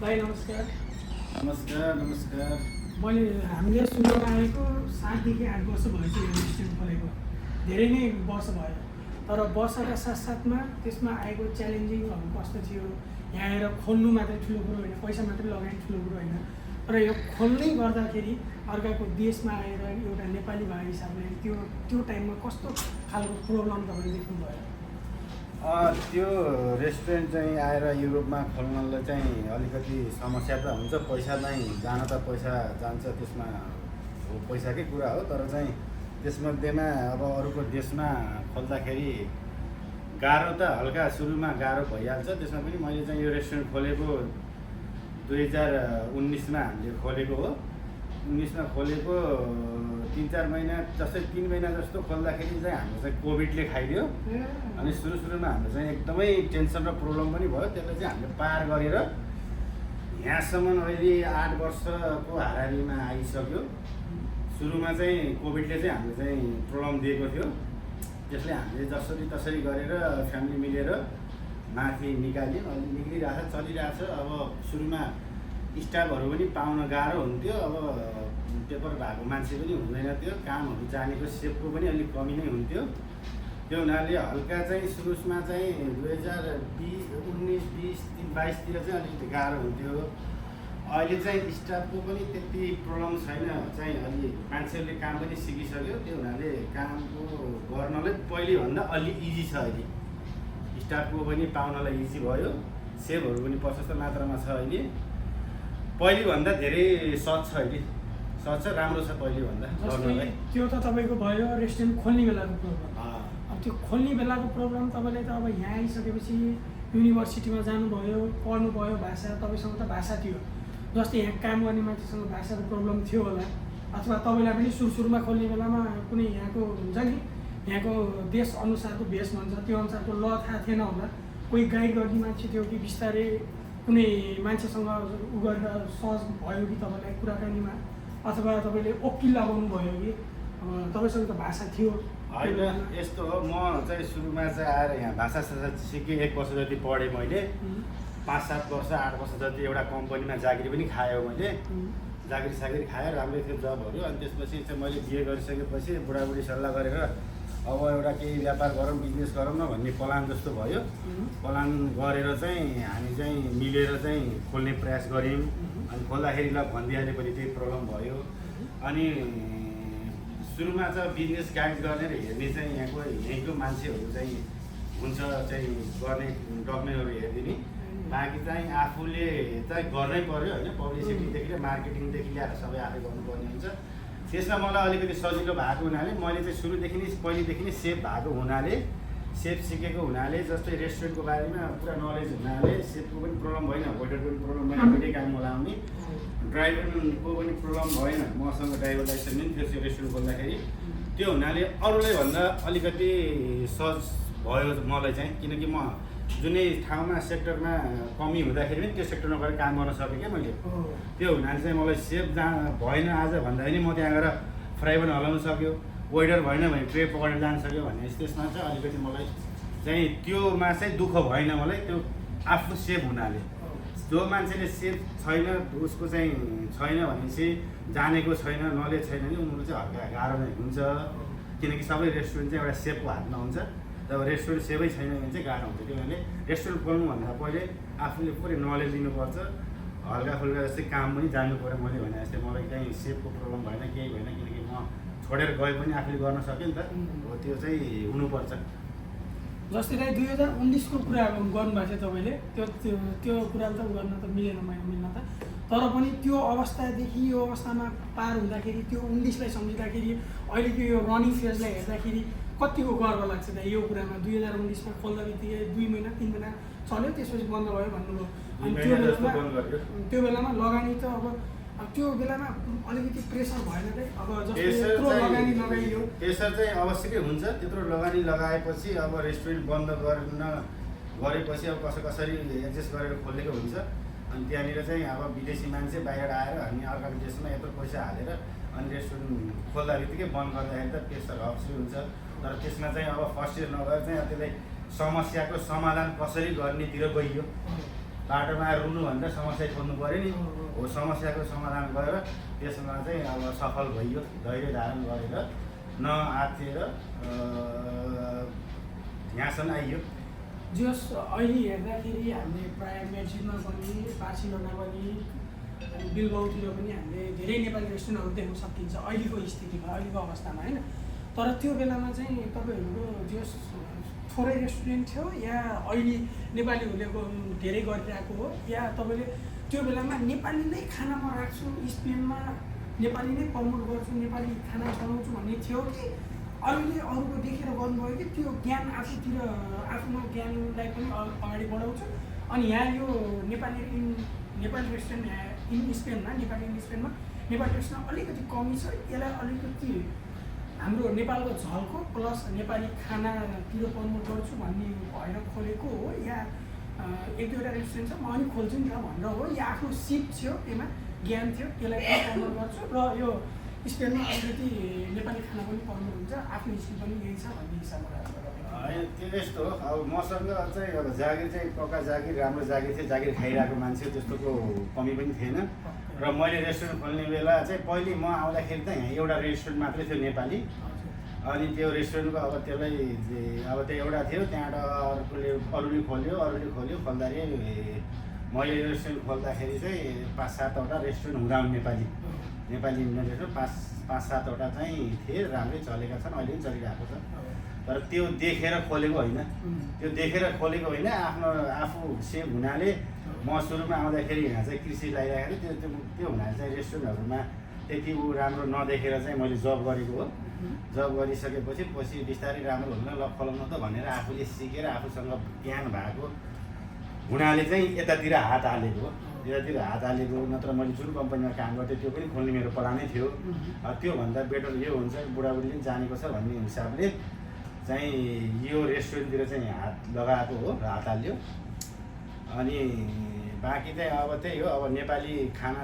भाइ नमस्कार। नमस्कार नमस्कार। हामीले सुरुमा आएको 7 देखि 8 वर्ष भइसक्यो रेस्टुरेन्ट खोलेको। धेरै नै वर्ष भयो। तर वर्षका साथसाथमा त्यसमा आएको च्यालेन्जिङहरू कस्तो थियो, यहाँ आएर खोल्नु मात्रै ठुलो कुरो होइन, पैसा मात्रै लगाउने ठुलो कुरो होइन। तर यो खोल्नै गर्दाखेरि अर्काको देशमा आएर एउटा नेपाली भाइ हिसाबले त्यो टाइममा कस्तो खालको प्रब्लम तपाईँले देख्नुभयो? त्यो रेस्टुरेन्ट चाहिँ आएर युरोपमा खोल्नलाई चाहिँ अलिकति समस्या त हुन्छ। पैसा चाहिँ जान त पैसा जान्छ, त्यसमा हो पैसाकै कुरा हो। तर चाहिँ त्यसमध्येमा अब अरूको देशमा खोल्दाखेरि गाह्रो त हल्का सुरुमा गाह्रो भइहाल्छ। त्यसमा पनि मैले चाहिँ यो रेस्टुरेन्ट खोलेको 2019मा हामीले खोलेको हो। 19मा खोलेको 3-4 महिना जस्तै 3 महिना जस्तो खोल्दाखेरि चाहिँ हाम्रो चाहिँ कोभिडले खाइदियो। अनि सुरुमा हाम्रो चाहिँ एकदमै टेन्सन र प्रब्लम पनि भयो। त्यसलाई चाहिँ हामीले पार गरेर यहाँसम्म अहिले 8 वर्षको हाराहारीमा आइसक्यो। सुरुमा चाहिँ कोभिडले चाहिँ हामीले चाहिँ प्रब्लम दिएको थियो। त्यसले हामीले जसरी तसरी गरेर फ्यामिली मिलेर माथि निकाल्यौँ। अहिले निक्लिरहेछ, चलिरहेछ। अब सुरुमा स्टाफहरू पनि पाउन गाह्रो हुन्थ्यो। अब पेपर भएको मान्छे पनि हुँदैन थियो। कामहरू जानेको सेफको पनि अलिक कमी नै हुन्थ्यो। त्यो हुनाले हल्का चाहिँ सुरुमा चाहिँ 2019, 20, 22तिर चाहिँ अलिकति गाह्रो हुन्थ्यो। अहिले चाहिँ स्टाफको पनि त्यति प्रब्लम छैन। चाहिँ अलि मान्छेहरूले काम पनि सिकिसक्यो। त्यो हुनाले कामको गर्नलाई पहिलेभन्दा अलि इजी छ। अहिले स्टाफको पनि पाउनलाई इजी भयो। सेफहरू पनि प्रशस्त मात्रामा छ। अहिले पहिलेभन्दा धेरै सहज छ। अहिले सहज छ, राम्रो छ पहिलेभन्दा गर्नलाई। त्यो त तपाईँको भयो रेस्टुरेन्ट खोल्ने बेलाको प्रब्लम। अब त्यो खोल्ने बेलाको प्रब्लम तपाईँले त अब यहाँ आइसकेपछि युनिभर्सिटीमा जानुभयो, पढ्नुभयो, भाषा तपाईँसँग त भाषा थियो। जस्तै यहाँ काम गर्ने मान्छेसँग भाषाको प्रब्लम थियो होला, अथवा तपाईँलाई पनि सुरुमा खोल्ने बेलामा कुनै यहाँको हुन्छ नि, यहाँको देश अनुसारको भेष भन्छ, त्यो अनुसारको ल थाहा थिएन होला। कोही गाइड गर्ने मान्छे थियो कि बिस्तारै कुनै मान्छेसँग उ गरेर सहज भयो कि तपाईँलाई कुराकानीमा, अथवा तपाईँले वकिल लगाउनु भयो कि तपाईँसँग त भाषा थियो? होइन, यस्तो हो। म चाहिँ सुरुमा चाहिँ आएर यहाँ भाषा सिकेँ। 1 वर्ष जति पढेँ मैले। 5-7 वर्ष 8 वर्ष जति एउटा कम्पनीमा जागिरी पनि खायो मैले। जागिरी खायो, राम्रै थियो जबहरू। अनि त्यसपछि चाहिँ मैले बिहे गरिसकेपछि बुढाबुढी सल्लाह गरेर अब एउटा केही व्यापार गरौँ, बिजनेस गरौँ न भन्ने प्लान जस्तो भयो। प्लान गरेर चाहिँ हामी चाहिँ मिलेर चाहिँ खोल्ने प्रयास गऱ्यौँ। अनि खोल्दाखेरि ल भनिदिइहाल्यो पनि त्यही प्रब्लम भयो। अनि सुरुमा चाहिँ बिजनेस गाइड गर्ने र हेर्ने चाहिँ यहीँको मान्छेहरू चाहिँ हुन्छ, चाहिँ गर्ने डकुमेन्टहरू हेरिदिने। बाँकी चाहिँ आफूले चाहिँ गर्नै पर्यो होइन। पब्लिसिटीदेखि लिएर मार्केटिङदेखि लिएर सबै आफै गर्नुपर्ने हुन्छ। त्यसमा मलाई अलिकति सजिलो भएको हुनाले मैले चाहिँ सुरुदेखि नै पहिलेदेखि नै सेफ भएको हुनाले, सेफ सिकेको हुनाले, जस्तै रेस्टुरेन्टको बारेमा पुरा नलेज हुनाले सेफको पनि प्रब्लम भएन, वेटरको पनि प्रब्लम भएन, दुइटै काम बोलाउने। ड्राइभरको पनि प्रब्लम भएन। मसँग ड्राइभर लाइसेन्स पनि थियो रेस्टुरेन्ट खोल्दाखेरि। त्यो हुनाले अरूलाई भन्दा अलिकति सहज भयो मलाई चाहिँ। किनकि म जुनै ठाउँमा सेक्टरमा कमी हुँदाखेरि पनि त्यो सेक्टरमा गएर काम गर्न सकेँ क्या मैले। त्यो हुनाले चाहिँ मलाई सेफ भएन आज भन्दा पनि म त्यहाँ गएर फ्राई पनि हलाउनु सक्यो, वेटर भएन भने ट्रे पकाएर जान सक्यो भने त्यसमा चाहिँ अलिकति मलाई चाहिँ त्योमा चाहिँ दुःख भएन मलाई, त्यो आफू सेफ हुनाले। जो मान्छेले सेफ छैन, उसको चाहिँ छैन भनेपछि जानेको छैन, नलेज छैन भने उनीहरू चाहिँ हल्का गाह्रो नै हुन्छ। किनकि सबै रेस्टुरेन्ट चाहिँ एउटा सेफको हातमा हुन्छ। जब रेस्टुरेन्ट सेफै छैन भने चाहिँ गाह्रो हुन्छ। त्यो हुनाले रेस्टुरेन्ट खोल्नुभन्दा पहिले आफूले पुरै नलेज लिनुपर्छ। हल्का फुल्का जस्तै काम पनि जान्नु पऱ्यो। मैले भने जस्तै मलाई चाहिँ सेफको प्रब्लम भएन, केही भएन। किनकि म छोडेर गए पनि आफूले गर्न सक्यो नि त। हो, त्यो चाहिँ हुनुपर्छ। जस्तै 2019को कुरा गर्नुभएको थियो तपाईँले। त्यो कुरा त गर्न त मिल्न त। तर पनि त्यो अवस्थादेखि यो अवस्थामा पार हुँदाखेरि, त्यो 19लाई सम्झिँदाखेरि, अहिलेको यो रनिङ फेजलाई हेर्दाखेरि कतिको गर्व लाग्छ त यो कुरामा? 2019मा खोल्दा बित्तिकै 2 महिना 3 महिना चल्यो, त्यसपछि बन्द भयो भन्नुभयो। अनि त्यो बेलामा लगानी त अब त्यो बेलामा अलिकति प्रेसर भएन त? अब जस्तो यत्रो लगानी लगाइयो, प्रेसर चाहिँ अवश्यकै हुन्छ। त्यत्रो लगानी लगाएपछि अब रेस्टुरेन्ट बन्द गरेपछि अब कसरी एडजस्ट गरेर खोलेको हुन्छ। अनि त्यहाँनिर चाहिँ अब विदेशी मान्छे बाहिर आएर हामी अर्काको देशमा यत्रो पैसा हालेर अनि रेस्टुरेन्ट खोल्दा बित्तिकै बन्द गर्दाखेरि त प्रेसर अवश्य हुन्छ। तर त्यसमा चाहिँ अब फर्स्ट इयर नगएर चाहिँ त्यसलाई समस्याको समाधान कसरी गर्नेतिर गइयो। बाटोमा आएर रुनुभन्दा समस्या खोज्नु पऱ्यो नि। हो समस्याको समाधान गरेर त्यसमा चाहिँ अब सफल भइयो, धैर्य धारण गरेर नआत्तिएर यहाँसम्म आइयो। जस अहिले हेर्दाखेरि हामीले प्रायः मेडसिनमा पनि, बार्सिलोना पनि, अनि बिल्बाउतिर पनि हामीले धेरै नेपाली रेस्टुरेन्टहरू देख्न सकिन्छ अहिलेको स्थितिमा, अहिलेको अवस्थामा होइन। तर त्यो बेलामा चाहिँ तपाईँहरूको जस थोरै रेस्टुरेन्ट थियो या अहिले नेपालीहरूले धेरै गरिरहेको हो, या तपाईँले त्यो बेलामा नेपाली नै खाना म राख्छु स्पेनमा, नेपाली नै प्रमोट गर्छु, नेपाली खाना बनाउँछु भन्ने थियो कि अरूले अरूको देखेर गर्नुभयो कि त्यो ज्ञान आफूतिर, आफ्नो ज्ञानलाई पनि अगाडि बढाउँछु अनि यहाँ यो नेपाली रेस्टुरेन्ट इन स्पेनमा, नेपाली इन स्पेनमा नेपाली रेस्टुरेन्ट अलिकति कमी छ, यसलाई अलिकति हाम्रो नेपालको झल्को प्लस नेपाली खानातिर प्रमोट गर्छु भन्ने भएर खोलेको हो, या एक दुईवटा रेस्टुरेन्ट छ म अनि खोल्छु नि त भनेर हो, या आफ्नो सिप थियो त्यहीमा ज्ञान थियो त्यसलाई प्रमोट गर्छु र यो स्पेनमा अलिकति नेपाली खाना पनि प्रमोट हुन्छ, आफ्नो स्किल पनि यही छ भन्ने हिसाबमा त्यो यस्तो हो। अब मसँग चाहिँ अब जागिर चाहिँ पक्का जागिर, राम्रो जागिर थियो, जागिर खाइरहेको मान्छे त्यस्तोको कमी पनि थिएन। र मैले रेस्टुरेन्ट खोल्ने बेला चाहिँ पहिले म आउँदाखेरि त यहाँ एउटा रेस्टुरेन्ट मात्रै थियो नेपाली। अनि त्यो रेस्टुरेन्टको अब त्यसलाई अब त्यो एउटा थियो, त्यहाँबाट अरूले खोल्यो खोल्दाखेरि मैले रेस्टुरेन्ट खोल्दाखेरि चाहिँ 5-7वटा रेस्टुरेन्ट हुँदा नेपाली इन्डियन रेस्टुरेन्ट 5-7वटा चाहिँ थिए, राम्रै चलेका छन्, अहिले पनि चलिरहेको छ। तर त्यो देखेर खोलेको होइन, आफ्नो आफू सेभ हुनाले म सुरुमा आउँदाखेरि यहाँ चाहिँ कृषि लगाइरहेको थिएँ, त्यो हुनाले चाहिँ रेस्टुरेन्टहरूमा त्यति ऊ राम्रो नदेखेर चाहिँ मैले जब गरेको हो। जब गरिसकेपछि बिस्तारै राम्रो हुन ल फलाउनु त भनेर आफूले सिकेर आफूसँग ज्ञान भएको हुनाले चाहिँ यतातिर हात हालेको, नत्र मैले जुन कम्पनीमा काम गर्थेँ त्यो पनि खोल्ने मेरो प्लानै थियो। त्योभन्दा बेटर यो हुन्छ, बुढाबुढीले पनि जानेको छ भन्ने हिसाबले चाहिँ यो रेस्टुरेन्टतिर चाहिँ हात लगाएको हो, हात हाल्यो। अनि बाँकी चाहिँ अब त्यही हो, अब नेपाली खाना